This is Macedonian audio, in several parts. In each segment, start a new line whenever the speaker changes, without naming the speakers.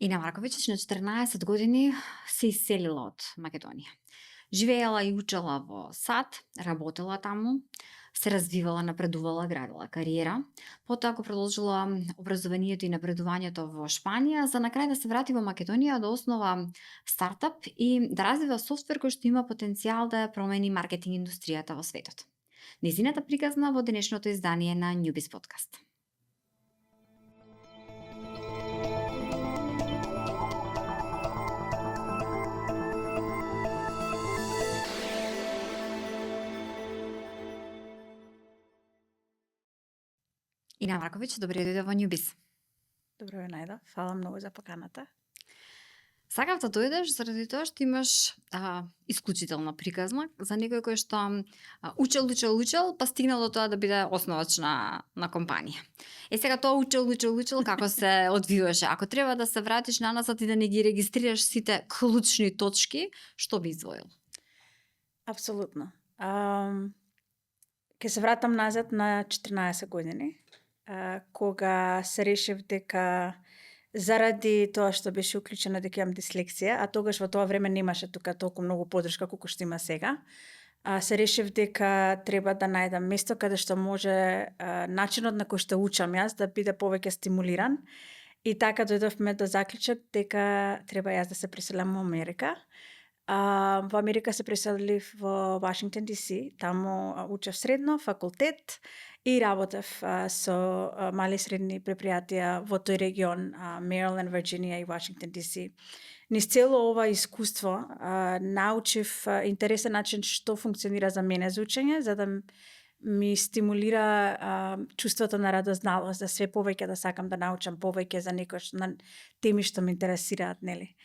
Ина Марковиќ на 14 години се иселила од Македонија. Живеела и учела во САД, работела таму, се развивала, напредувала, градила кариера. Потоа го продолжила образованието и напредувањето во Шпанија, за на крај да се врати во Македонија да основа стартап и да развива софтвер кој што има потенцијал да ја промени маркетинг индустријата во светот. Незината приказна во денешното издание на Newbiz Podcast. Ина Марковиќ, добре дојде во Newbiz.
Добро ве најдов. Фала многу за поканата.
Сакав да дојдеш заради тоа што имаш исклучителна приказна за некој кој што учел, па стигнал до тоа да биде основач на компанија. Сега тоа учел, како се одвиваше? Ако треба да се вратиш наназад и да не ги регистрираш сите клучни точки, што би издвоил?
Апсолутно. Ке се вратам назад на 14 години, кога се решив дека заради тоа што беше уклучена дека имам дислексија, а тогаш во тоа време немаше тука толку многу поддршка колку што има сега, се решив дека треба да најдам место каде што може начинот на кој што учам јас да биде повеќе стимулиран. И така дојдовме до заклучок дека треба јас да се преселам во Америка. Во Америка се преселив во Вашингтон DC, таму учев средно, факултет и работев со мали и средни предпријатија во тој регион, Мариленд, Вирџинија и Вашингтон DC. Низ цело ова искуство научив интересен начин што функционира за мене за учење, за да ми стимулира чувството на радозналост, да све повеќе да сакам да научам повеќе за некој на теми што ме интересираат, нели?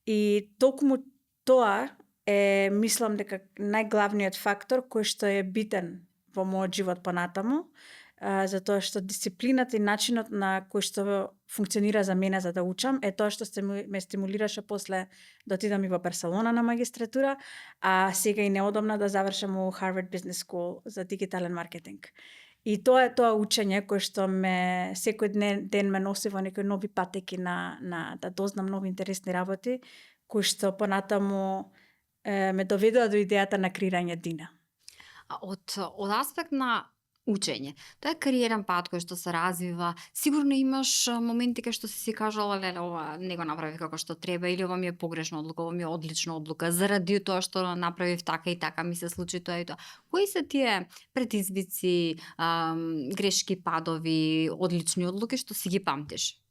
И токму тоа е, мислам дека најглавниот фактор кој што е битен во мојот живот понатаму, затоа што дисциплината и начинот на кој што функционира за мене за да учам е тоа што ме стимулираше после да отидам и во Барселона на магистратура, а сега и неодамна да завршам у Harvard Business School за дигитален маркетинг. И тоа е тоа учење кое што ме секој ден ме носи во некои нови патеки на да дознам нови интересни работи, кои што понатаму ме доведува до идејата на креирање Дина.
Од аспект на учење, тоа е кариерен пат кој што се развива, сигурно имаш моменти кај што си кажала, леле, ова не го направив како што треба, или ова ми е погрешна одлука, ова ми е одлична одлука, заради тоа што направив така и така, ми се случи тоа и тоа. Кои се тие предизвици, грешки, падови, одлични одлуки што си ги памтиш?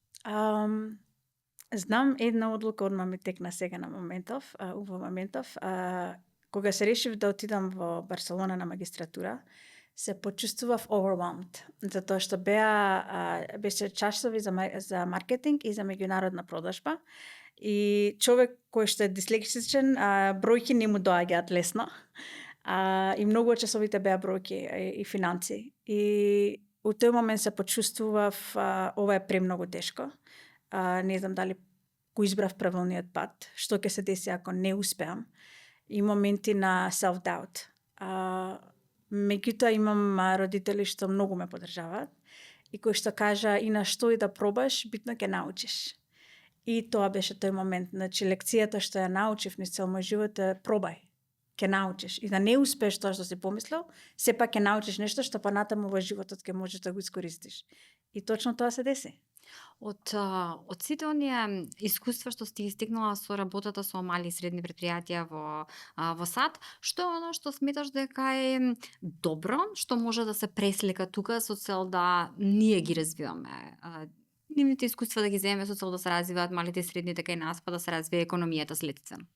Знам една одлука, одма ми текна сега на моментов, кога се решив да отидам во Барселона на магистратура, се почувствував overwhelmed, затоа што беше часови за маркетинг и за меѓународна продажба. И човек кој што е дислексичен, бројки не му доаѓаат лесно. И многу од часовите беа бројки и финанси. И у тој момент се почувствував ова е премногу тешко. Не знам дали го избрав правилниот пат, што ќе се деси ако не успеам. И моменти на self-doubt. Меѓутоа имам родители што многу ме поддржаваат и кои што кажа и на што и да пробаш, битно ќе научиш. И тоа беше тој момент, значи лекцијата што ја научив низ цел мој живот е пробај, ќе научиш. И да не успееш тоа што си помислил, сепак ќе научиш нешто што понатаму во животот ќе можеш да го искористиш. И точно тоа се деси.
Од сите оние искуства што сте стигнала со работата со мали и средни предпријатија во САД, што е оно што сметаш дека е добро, што може да се преслика тука со цел да ние ги развиваме нивните искуства, да ги земеме со цел да се развиваат малите и средните кај нас, па да се развие економијата следствено?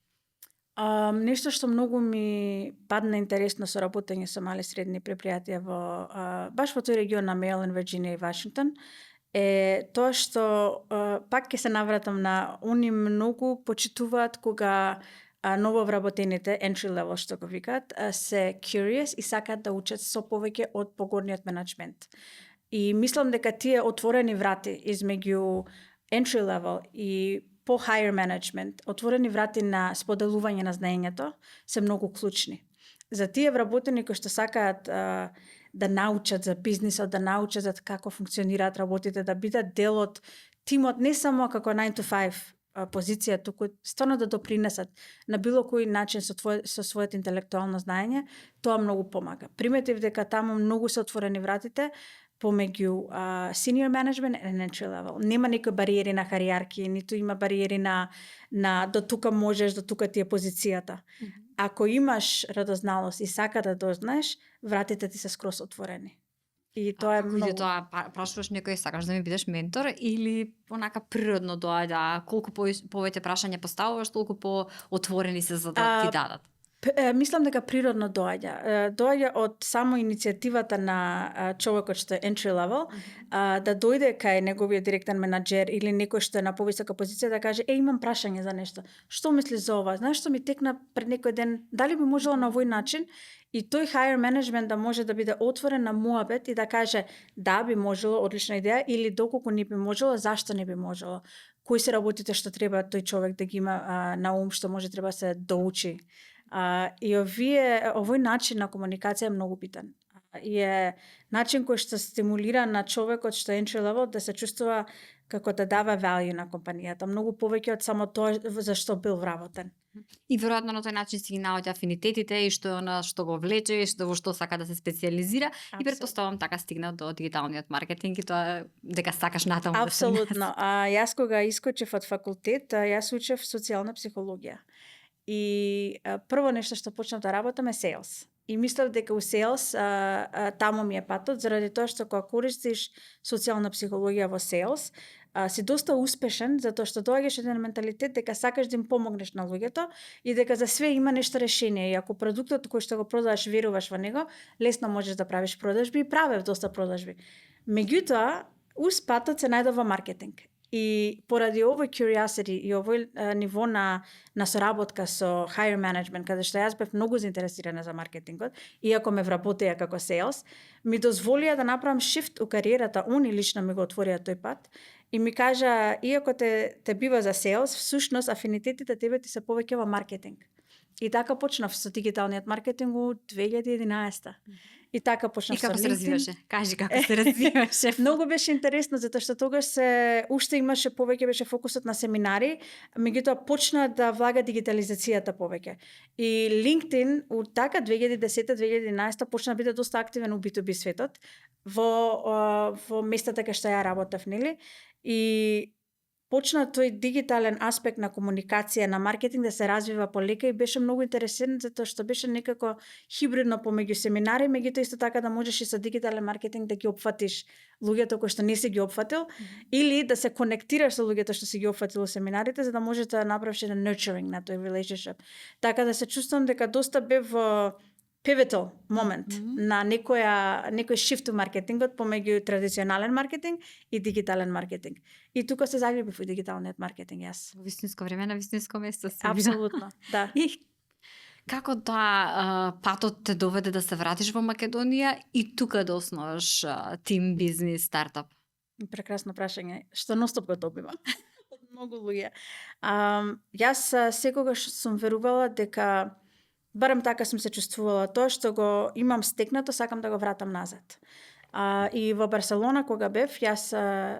Нешто што многу ми падна интересно со работење со мали и средни предпријатија баш во тој регион на Мариленд, Вирџинија и Вашингтон, е тоа што пак ќе се навратам на они многу почитуваат кога нововработените entry level што го викаат се curious и сакаат да учат со повеќе од погорниот менаџмент. И мислам дека тие отворени врати измеѓу entry level и по higher management, отворени врати на споделување на знаењето се многу клучни. За тие вработени кои што сакаат да научат за бизнисот, да научат за како функционираат работите, да бидат дел од тимот не само како 9 to 5 позиција туку стварно да допринесат на било кој начин со своето интелектуално знаење, тоа многу помага. Приметив дека таму многу се отворени вратите помеѓу senior management and entry level. Нема никои бариери на хариерарки, ниту има бариери на до тука можеш, до тука ти е позицијата. Ако имаш радозналост и сака да дознаеш, вратите ти се скрос отворени. И тоа е многу.
Тоа прашуваш некој, сакаш да ми бидеш ментор или онака природно доаѓа, колку повеќе прашања поставуваш, толку по-отворени се за да ти дадат?
Мислам дека природно доаѓа. Доаѓа од само иницијативата на човекот што е entry level, да дојде кај неговиот директен менаџер или некој што е на повисока позиција да каже, имам прашање за нешто. Што мислиш за ова? Знаеш што ми текна пред некој ден? Дали би можело на овој начин? И тој higher management да може да биде отворен на муабет и да каже, да, би можело, одлична идеја, или доколку не би можело, зашто не би можело? Кои се работите што треба тој човек да ги има на ум, што може треба се доучи? И овој начин на комуникација е многу битен. И е начин кој што стимулира на човекот што е entry level да се чувствува како да дава value на компанијата, многу повеќе од само тоа за што бил вработен.
И веројатно на тој начин си ги наоѓа афинитетите и што е она што го влече и во што сака да се специализира. И претпоставам така стигна до дигиталниот маркетинг и тоа дека сакаш натаму.
Апсолутно. Јас кога искочев од факултет, јас учев социјална психологија. И прво нешто што почнав да работам е sales. И мислев дека у sales таму ми е патот, заради тоа што кога користиш социјална психологија во sales, си доста успешен, затоа што доаѓаш еден менталитет дека сакаш да им помогнеш на луѓето и дека за све има нешто решение. И ако продуктот кој што го продаваш веруваш во него, лесно можеш да правиш продажби и правев доста продажби. Меѓутоа, патот се најдува маркетинг. И поради овој curiosity и овој ниво на соработка со higher management, каде што јас бев многу заинтересирана за маркетингот, иако ме вработеа како sales, ми дозволија да направам shift у кариерата, они лично ми го отворија тој пат и ми кажа, иако те бива за sales, всушност афинитетите тебе ти се повеќе во маркетинг. И така почнав со дигиталниот маркетинг у 2011. И така почнав со LinkedIn. И како се развиваше?
Кажи како се развиваше.
Многу беше интересно, затоа што тогаш уште имаше повеќе беше фокусот на семинари, меѓутоа почна да влага дигитализацијата повеќе. И LinkedIn у така 2010-2011 почна да биде доста активен у B2B светот во местата кај што ја работев, нели? И почна тој дигитален аспект на комуникација, на маркетинг да се развива полека и беше многу интересен затоа што беше некако хибридно помеѓу семинари, меѓутоа исто така да можеш и со дигитален маркетинг да ги опфатиш луѓето кои што не си ги опфатил или да се конектираш со луѓето што си ги опфатил во семинарите за да можеш да направиш еден nurturing на тој relationship. Така да се чувствувам дека доста бев во pivotal момент на некој shift у маркетингот помеѓу традиционален маркетинг и дигитален маркетинг. И тука се заљубив во дигиталниот маркетинг јас.
Во вистинско време на вистинско место си.
Апсолутно, да.
И како тоа патот те доведе да се вратиш во Македонија и тука да основаш тим бизнис стартап?
Прекрасно прашање, што ностоп го добивам од многу луѓе. Јас секогаш сум верувала дека барем така сум се чувствувала, тоа што го имам стекнато, сакам да го вратам назад. И во Барселона кога бев, јас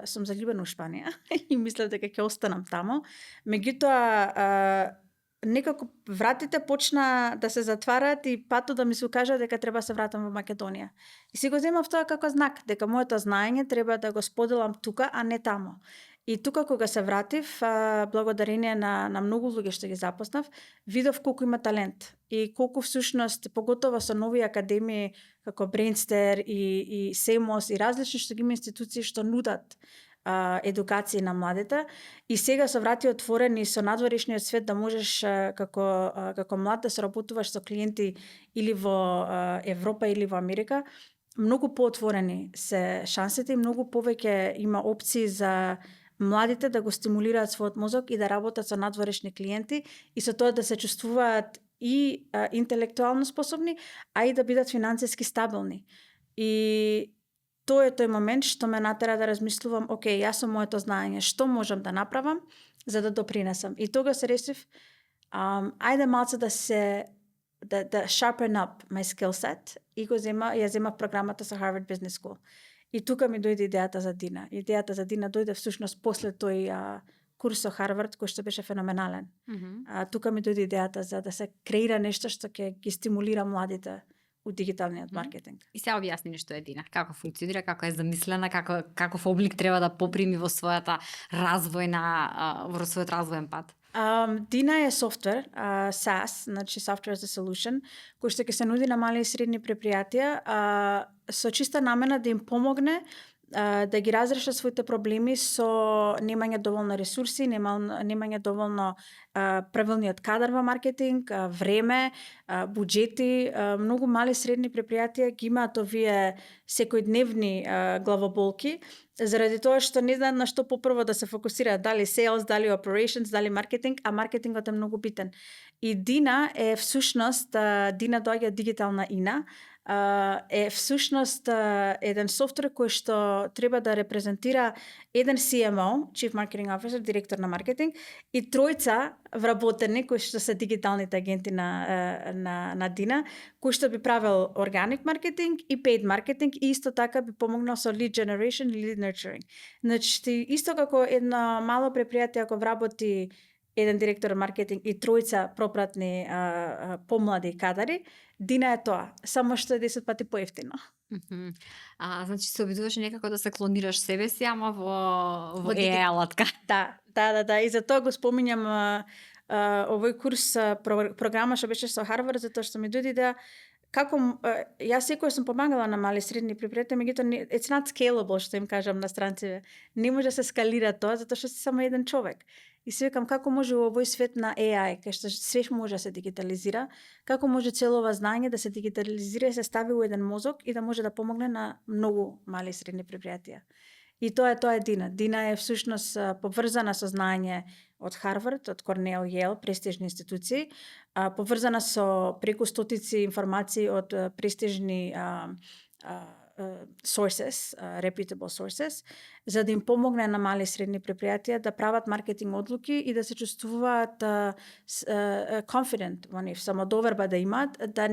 сум заљубена у Шпанија и мислев дека ќе останам таму. Меѓутоа, некако вратите почна да се затвараат и патот да ми се укажа дека треба да се вратам во Македонија. И си го земав тоа како знак, дека моето знаење треба да го споделам тука, а не таму. И тука кога се вратив, благодарение на многу луѓе што ги запознав, видов колку има талент и колку всушност, поготово со нови академии како Brainster и SEMOS и различни што ги има институции што нудат едукација на младите. И сега со врати отворени со надворешниот свет да можеш како млад да соработуваш со клиенти или во Европа или во Америка, многу поотворени се шансите и многу повеќе има опции за младите да го стимулираат својот мозок и да работат со надворешни клиенти и со тоа да се чувствуваат и интелектуално способни, а и да бидат финансиски стабилни. И тоа е тој момент што ме натера да размислувам, окей, јас со моето знаење, што можам да направам за да допринесам. И тога се решив, ајде малце да sharpen up my skill set и ја земав програмата со Harvard Business School. И тука ми дојде идејата за Дина. Идејата за Дина дојде всушност после тој курс со Харвард кој што беше феноменален.
Мгм.
Тука ми дојде идејата за да се креира нешто што ќе ги стимулира младите у дигиталниот
Мгм.
маркетинг.
И се објасни ни што е Дина, како функционира, како е замислена, каков облик треба да поприми во својата во својот развоен пат.
Дина е софтвер, SaaS, значи Software as a Solution, кој што ќе се нуди на мали и средни предпријатија со чиста намена да им помогне да ги разрешат своите проблеми со немање доволно ресурси, немање доволно правилниот кадар во маркетинг, време, буџети. Многу мали и средни предпријатија ги имаат овие секојдневни главоболки, заради тоа што не знаат на што попрво да се фокусираат, дали sales, дали operations, дали маркетинг, а маркетингот е многу битен. И Дина е всушност, Дина доаѓа дигитална Ина, е всушност еден софтвер кој што треба да репрезентира еден CMO, Chief Marketing Officer, директор на маркетинг, и тројца вработени кои што се дигиталните агенти на Дина, кој што би правил organic маркетинг и paid маркетинг и исто така би помогнал со lead generation и lead nurturing. Значи, исто како едно мало предпријатие ако вработи еден директор маркетинг и тројца пропратни помлади кадари, Дина е тоа, само што е 10 пати поевтино.
Мгм. Значи се обидуваш некако да се клонираш себе си, ама во
дigi-
AI алатка.
Да. И затоа го споминјам овој курс програма што беше со Харвард, затоа што ми дојде идеја како јас секој сум помагала на мали и средни предпријатија, меѓутоа it's not scalable, што им кажам на странците. Не може да се скалира тоа затоа што си само еден човек. И се викам како може во овој свет на AI, кај што све може да се дигитализира, како може цело ова знаење да се дигитализира и се стави у еден мозок и да може да помогне на многу мали и средни предпријатија. И тоа е Дина. Дина е всушност поврзана со знаење од Харвард, од Корнел, Јел, престижни институции, поврзана со преку стотици информации од престижни sources, reputable sources, за да им помогне на мали и средни предпријатија да прават маркетинг одлуки и да се чувствуваат confident во нив, самодоверба да имаат, да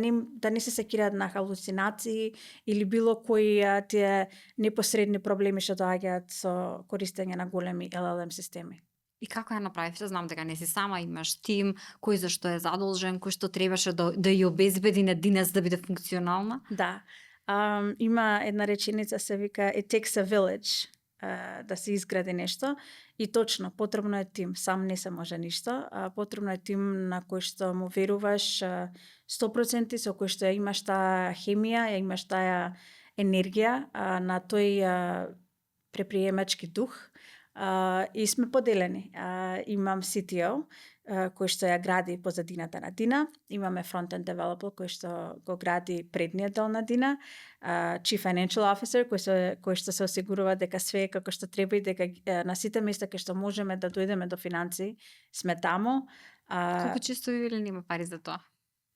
не се секираат на халуцинации или било кои тие непосредни проблеми што доаѓаат со користење на големи LLM системи.
И како ја направивте? Знам дека не си сама, имаш тим, кој за што е задолжен, кој што требаше да ја обезбеди на Дина за да биде функционална?
Да. Има една реченица се вика it takes a village да се изгради нешто и точно потребно е тим, сам не се може ништо, потребно е тим на кој што му веруваш 100%, со кој што имаш таа хемија, имаш таа енергија, на тој предприемачки дух и сме поделени. Имам CTO кој што ја гради позадината на Дина, имаме front-end developer кој што го гради предниот дел на Дина, Chief Financial Officer кој што се осигурува дека све е како што треба и дека на сите места кај што можеме да дојдеме до финанси, сме таму.
Колку често ви вели нема пари за тоа?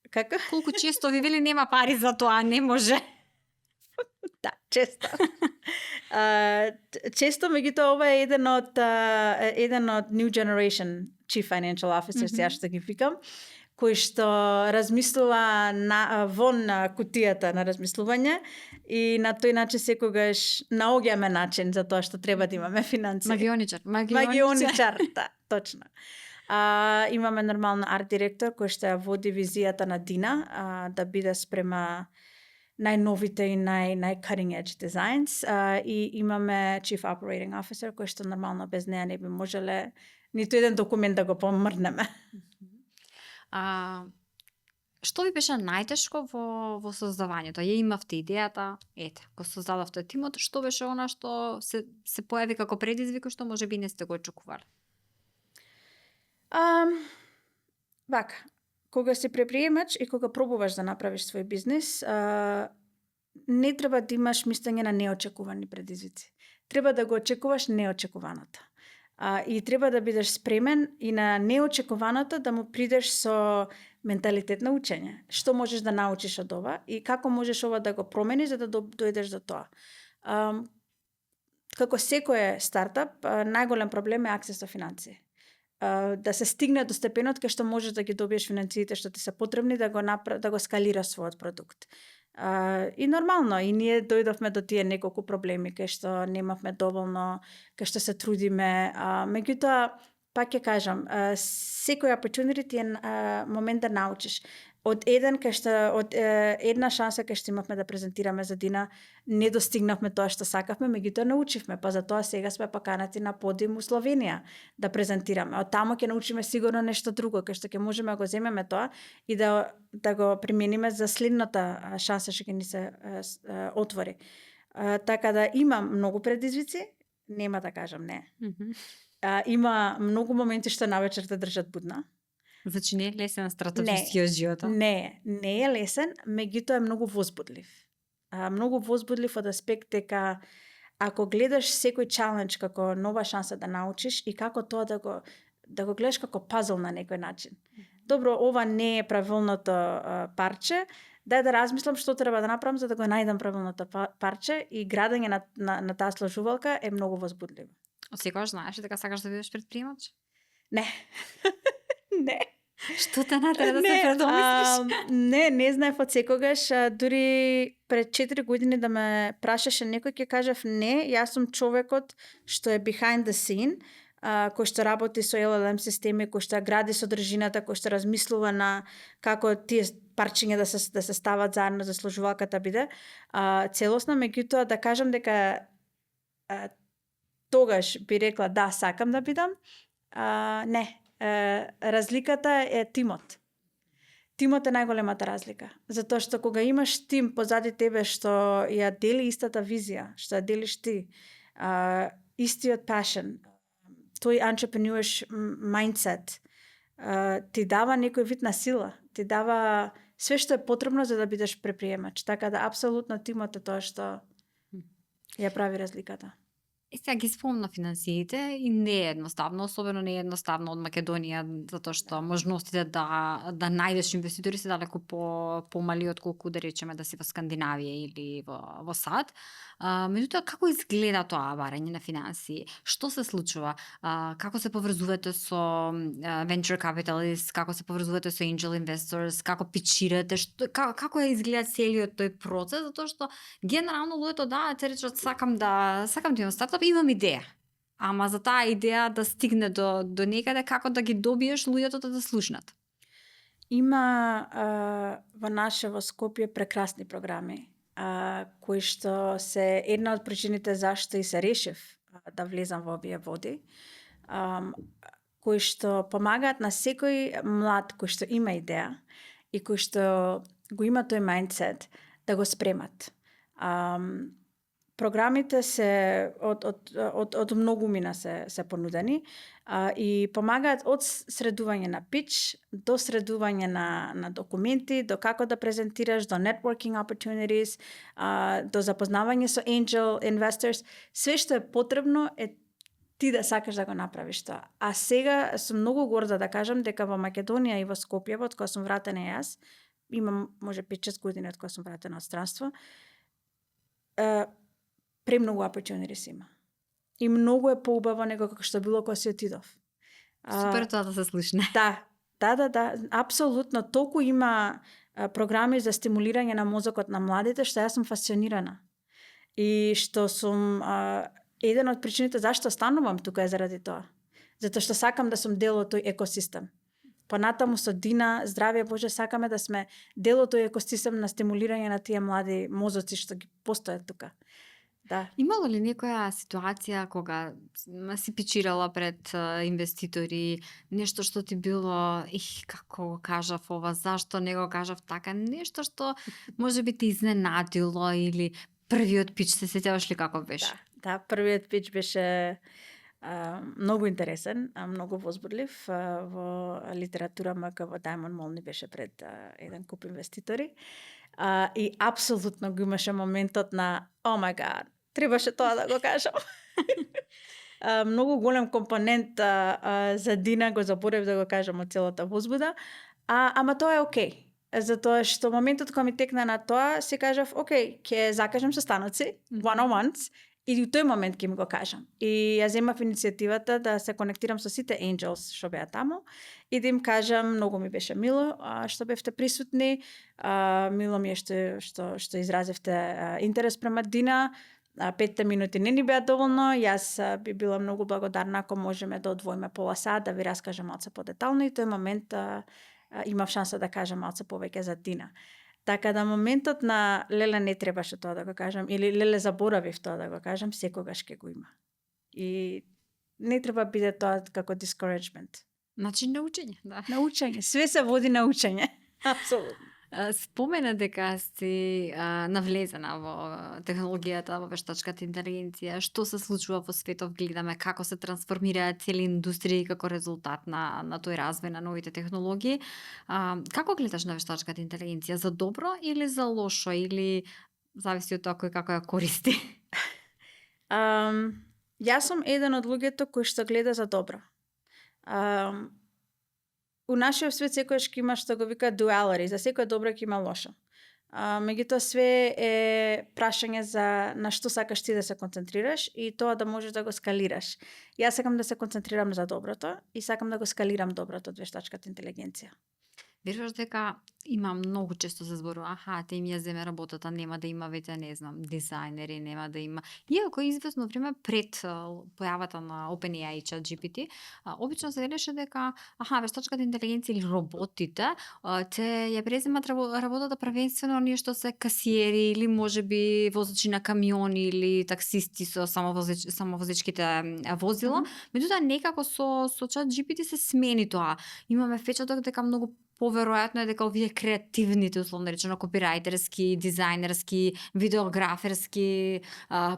Како?
Колку често ви вели нема пари за тоа, не може?
Да, често. Често, меѓутоа, ова е еден од New Generation Chief Financial Officers, ја што ги викам, кој што размислува вон кутијата на размислување и на тој начин секогаш наоѓаме начин за тоа што треба да имаме финанси. Магионичар, да, точно. Имаме нормално арт директор кој што ја води визијата на Дина да биде спрема најновите и нај-cutting edge designs и имаме Chief Operating Officer кој што нормално без неа не би можеле ниту еден документ да го помрнеме.
Што ви беше најтешко во создавањето? Ја имавте идејата, го создадовте тимот, што беше она што се појави како предизвик што можеби не сте го очекувале?
Вака, кога си предприемач и кога пробуваш да направиш свој бизнис, не треба да имаш мислење на неочекувани предизвици. Треба да го очекуваш неочекуваното. И треба да бидеш спремен и на неочекуваното да му придеш со менталитет на учење. Што можеш да научиш од ова и како можеш ова да го промениш за да дојдеш до тоа. Како секој стартап, најголем проблем е аксес до финансии. Да се стигне до степенот кај што можеш да ги добиеш финансиите што ти се потребни да го скалираш својот продукт. И нормално, и ние дојдовме до тие неколку проблеми кај што немавме доволно, кај што се трудиме, меѓутоа пак ќе кажам, секој opportunity е момент да научиш. Од една шанса кај што имавме да презентираме за Дина, не достигнавме тоа што сакавме, меѓутоа научивме, па затоа сега сме поканати на подиум у Словенија да презентираме. Од таму ќе научиме сигурно нешто друго, кај што ќе можеме да го земеме тоа и да го примениме за следната шанса што ќе ни се отвори. Така да има многу предизвици, нема да кажам не. Има многу моменти што навечер те држат будна.
Значи не е лесен стратовискиот животот?
Не е лесен, меѓутоа е многу возбудлив. Многу возбудлив од аспект дека ако гледаш секој чалендж како нова шанса да научиш и како тоа да го гледаш како пазл на некој начин. Добро, ова не е правилното парче, дај да размислам што треба да направам за да го најдам правилното парче и градење на таа сложувалка е многу возбудливо.
Секогаш знаеш дека сакаш да бидеш предприемач?
Не. Не.
Што те натера да се предомислиш?
Не знаев од секогаш. Дури пред 4 години да ме прашаше некој, ќе кажав не. Јас сум човекот што е behind the scene, кој што работи со LLM системи, кој што гради содржината, кој што размислува на како тие парчиња да се стават заедно за сложувалката биде целосно, меѓутоа да кажам дека тогаш би рекла да, сакам да бидам. Не. Разликата е тимот. Тимот е најголемата разлика. Затоа што кога имаш тим позади тебе што ја дели истата визија, што ја делиш ти, истиот passion, тој entrepreneur's mindset, ти дава некој вид на сила, ти дава све што е потребно за да бидеш предприемач. Така да апсолутно тимот е тоа што ја прави разликата.
Сега ги спомна финансиите и не е едноставно, особено не е едноставно од Македонија, затоа што можностите да најдеш инвеститори се далеку помали отколку да речеме да си во Скандинавија или во САД. Меѓутоа, како изгледа тоа барање на финансии? Што се случува? Како се поврзувате со venture capitalists, како се поврзувате со angel investors, како пичирате, како изгледа целиот тој процес, затоа што генерално луѓето се речат сакам да имам стартап, имам идеја. Ама за таа идеја да стигне до некаде, како да ги добиеш луѓето да слушнат?
Има во Скопје прекрасни програми, кои што се една од причините зашто и се решив да влезам во овие води, кои што помагаат на секој млад кој што има идеја и кој што го има тој мајндсет да го спремат. Програмите се од многу мина се понудени и помагаат од средување на pitch до средување на документи, до како да презентираш, до networking opportunities, до запознавање со angel investors. Све што е потребно е ти да сакаш да го направиш тоа. А сега сум многу горда да кажам дека во Македонија и во Скопје, од кога сум вратена јас, имам може 5-6 години од кога сум вратена од странство, премногу opportunities има. И многу е поубаво него како што било кога си отидов.
Супер тоа да се слушне.
Да, апсолутно. Толку има програми за стимулирање на мозокот на младите, што јас сум фасцинирана. И што сум еден од причините зашто останувам тука е заради тоа. Затоа што сакам да сум дел од тој екосистем. Понатаму со Дина, здравје Боже, сакаме да сме дел од тој екосистем на стимулирање на тие млади мозоци што ги постојат тука. Да.
Имало ли некоја ситуација кога си пичирала пред инвеститори, нешто што ти било, како го кажав ова, зашто не го кажав така, нешто што може би те изненадило или првиот пич, се сеќаваш ли како беше?
Да, првиот пич беше многу интересен, многу возбудлив. Во литература МК во Diamond Mall ни беше пред еден куп инвеститори. И апсолутно го имаше моментот на oh my god, требаше тоа да го кажам. Многу голем компонент за Дина го заборев да го кажам од целата возбуда, ама тоа е окей. Затоа што моментот кога ми текна на тоа, си кажав, окей, ќе закажам состаноци, one-on-ones, и у тој момент ќе ми го кажам. И ја земав иницијативата да се конектирам со сите angels што беа таму и да им кажам, многу ми беше мило што бевте присутни, мило ми е што изразевте интерес према Дина, 5 минути не ни беа доволно. Јас би била многу благодарна ако можеме да одвоиме пола сат да ви раскажам малце подетално и тој момент имав шанса да кажам малце повеќе за Дина. Така да моментот на леле не требаше тоа да го кажам или леле заборавив тоа да го кажам, секогаш ќе го има. И не треба биде тоа како discouragement.
Начин на учење, да.
На учење, све се води на учење. Апсолутно.
Спомена дека си навлезена во технологијата, во вештачката интелигенција. Што се случува во светот, гледаме како се трансформираат цели индустрии како резултат на тој развој на новите технологии. Како гледаш на вештачката интелигенција? За добро или за лошо? Или зависи од тоа кој како ја користи?
Јас сум еден од луѓето кој што гледа за добро. У нашиот свет секојаш ќе има што го вика duality, за секој добро ќе има лошо. Меѓутоа све е прашање за на што сакаш ти да се концентрираш и тоа да можеш да го скалираш. Јас сакам да се концентрирам за доброто и сакам да го скалирам доброто од вештачката интелигенција.
Веруваш дека има многу често се зборува, те им ја земе работата, нема да има веќе, не знам, дизајнери, нема да има. Иако известно време пред појавата на OpenAI и ChatGPT, обично се велеше дека вештачката интелигенција или роботите ќе ја преземат работата првенствено оние што се касиери или можеби возачи на камиони или таксисти со самовозечките возила. Меѓутоа некако со ChatGPT се смени тоа. Имаме впечаток дека многу поверојатно е дека овие креативните, условно речено, копирајтерски, дизајнерски, видеограферски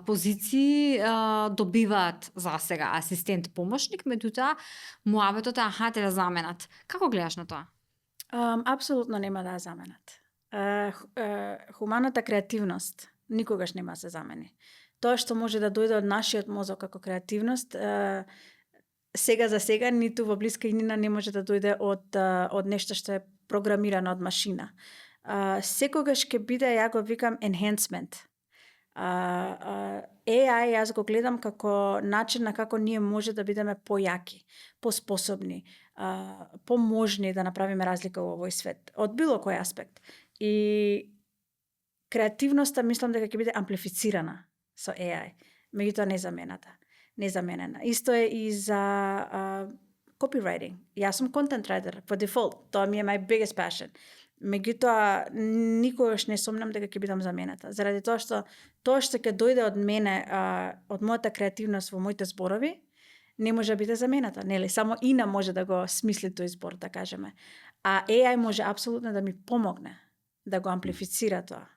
позиции добиваат за сега асистент помошник, меѓутоа муабетот е те да заменат. Како гледаш на тоа?
Апсолутно нема да ја заменат. Хуманата креативност никогаш нема да се замени. Тоа што може да дојде од нашиот мозок како креативност, сега за сега, ниту во блиска иднина не може да дојде од нешто што е програмирано од машина. Секогаш ќе биде, ја го викам, enhancement. AI јас го гледам како начин на како ние може да бидеме појаки, поспособни, поможни да направиме разлика во овој свет, од било кој аспект. И креативноста мислам дека ќе биде амплифицирана со AI, меѓутоа незаменена. Исто е и за copywriting. Јас сум content writer по дефолт. Тоа ми е my biggest passion. Меѓутоа никогаш не сомнам дека ќе бидам заменета. Заради тоа што ќе дојде од мене, од мојата креативност во моите зборови, не може да биде замената, нели? Само Ина може да го смисли тој збор, да кажеме. А AI може апсолутно да ми помогне да го амплифицира тоа.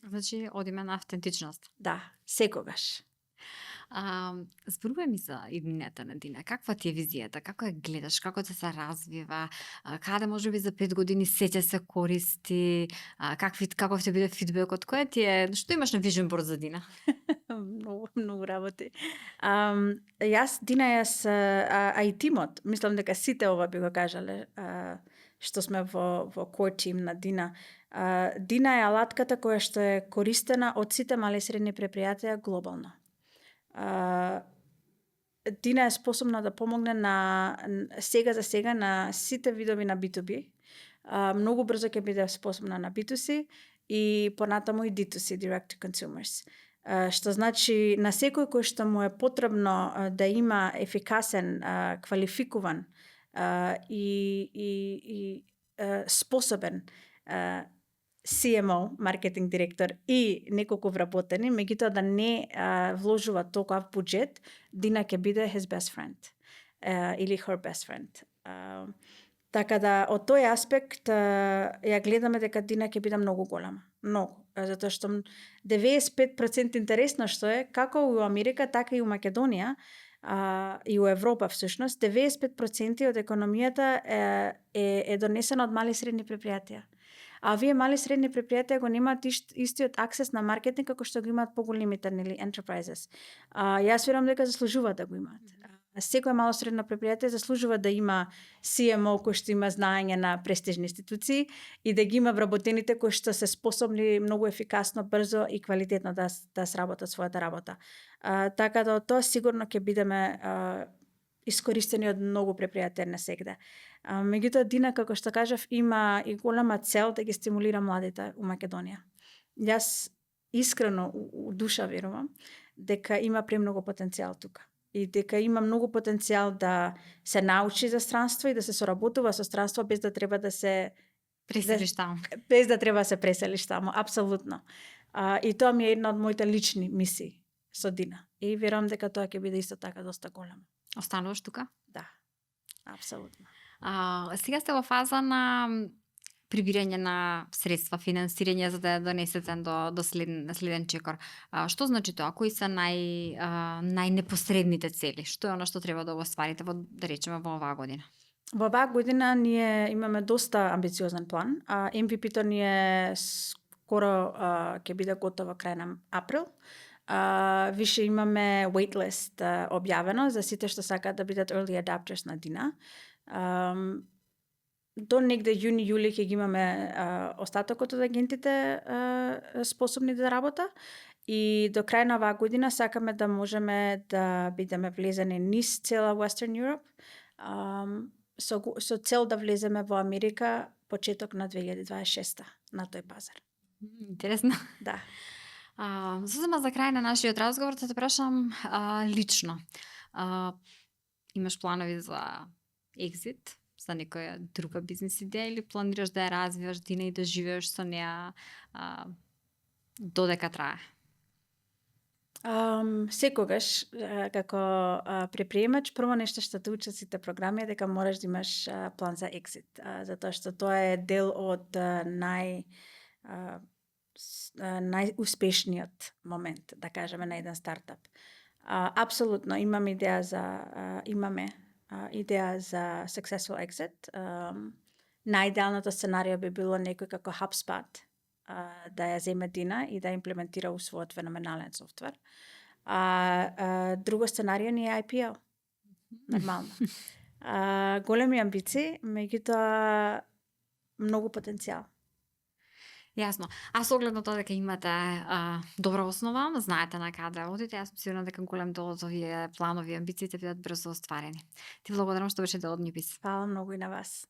Значи, одиме на автентичност.
Да, секогаш.
Зборувај ми за иднината на Дина. Каква ти е визијата? Како ја гледаш? Како се развива? Каде може би за 5 години се ќе се користи? Каков ќе биде фидбекот? Која ти е? Што имаш на vision board за Дина?
Многу работи. Дина и тимот, мислам дека сите ова би го кажале, што сме во core team на Дина. Дина е алатката која што е користена од сите мали и средни предпријатија глобално. Дина е способна да помогне на сега на сите видови на B2B. Многу брзо ќе биде способна на B2C и понатаму и D2C, direct to consumers. Што значи на секој кој што му е потребно да има ефикасен, квалификуван и способен CMO, маркетинг директор и неколку вработени, меѓутоа да не вложува толков буџет, Дина ќе биде his best friend или her best friend. Така да од тој аспект ја гледаме дека Дина ќе биде многу голема, многу, затоа што 95% интересно што е како у Америка, така и у Македонија и у Европа всушност, 95% од економијата е донесена од мали и средни предпријатија. А овие мали и средни предпријатија го немаат истиот аксес на маркетинг како што го имаат поголемите enterprises. Јас верувам дека заслужуваат да го имаат. Секој мало средно предпријатие заслужува да има CMO кој што има знаење на престижни институции и да ги има вработените кои што се способни многу ефикасно, брзо и квалитетно да сработат својата работа. Така да тоа сигурно ќе бидеме искористени од многу предпријатија насегде. Меѓутоа Дина, како што кажав, има и голема цел да ги стимулира младите у Македонија. Јас искрено у душа верувам дека има премногу потенцијал тука. И дека има многу потенцијал да се научи за странство и да се соработува со странство без да треба да се
Преселиш таму.
без да треба да се преселиш таму, апсолутно. И тоа ми е една од моите лични мисии со Дина. И верувам дека тоа ќе биде исто така доста големо.
Остануваш тука?
Да, апсолутно.
Сега сте во фаза на прибирање на средства, финансирање за да ја донесете до следен чекор. Што значи тоа? Кои се најнепосредните цели? Што е она што треба да го остварите да речеме во оваа година?
Во оваа година ние имаме доста амбициозен план. MVP-то ни е скоро ќе биде готово крај на април. Више имаме waitlist објавено за сите што сакаат да бидат early adapters на Дина. До негде јуни-јули ќе ги имаме остатокот од агентите способни да работа и до крај на оваа година сакаме да можеме да бидеме влезени низ цела Western Europe со цел да влеземе во Америка почеток на 2026 на тој пазар.
Интересно.
Да.
Созема за крај на нашиот разговор да те прашам лично. Имаш планови за екзит, за некоја друга бизнес идеја или планираш да ја развиваш Дина и да живееш со неа додека трае?
Секогаш како предприемач прво нешто што те учат сите програми е дека мораш да имаш план за екзит, затоа што тоа е дел од најуспешниот момент, да кажеме, на еден стартап. Апсолутно имаме идеја за successful exit. Најидеалното сценарио би било некој како HubSpot да ја земе Дина и да имплементира у својот феноменален софтвер. Друго сценарио ни е IPO. Нормално. Големи амбиции, меѓутоа многу потенцијал.
Јасно. Со оглед на тоа дека имате добра основа, знаете на каде одите, јас сум сигурна дека голем дел од овие планови и амбиции ќе бидат брзо остварени. Ти благодарам што беше дел од Нјупис.
Фала многу и на вас.